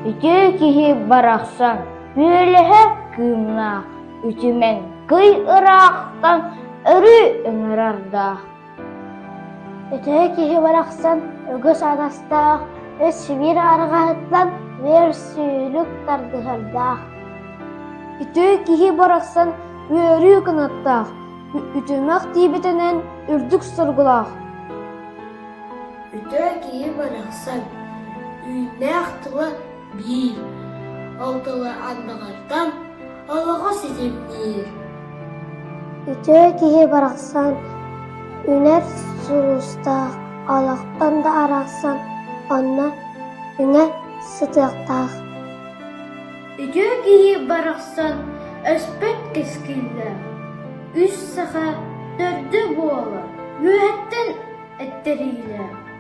Үтүө киһи барахсан үөлэһэ кыымнаах, үтүмэн кый ыраахтан өрүү ыҥырардаах. Үтүө киһи барахсан үгүс атастаах, үс биир арҕаһыттан биир сүүрүк тардыһардаах. Үтүө киһи барахсан үөрүү кынаттаах, үтүмэх тиийбитинэн үрдүк соргулаах. Үтүө киһи барахсан үүннээх тыла биир, ол тылы андаҕартан олоҕу ситимниир. Үтүө киһи барахсан үнэр сулустаах, олохтон да арахсан онно үҥэ сытыахтаах. Үтүө киһи барахсан өспөт кэскиллээх, үс саха төрдө буолар, үөһэттэн эттэриилээх.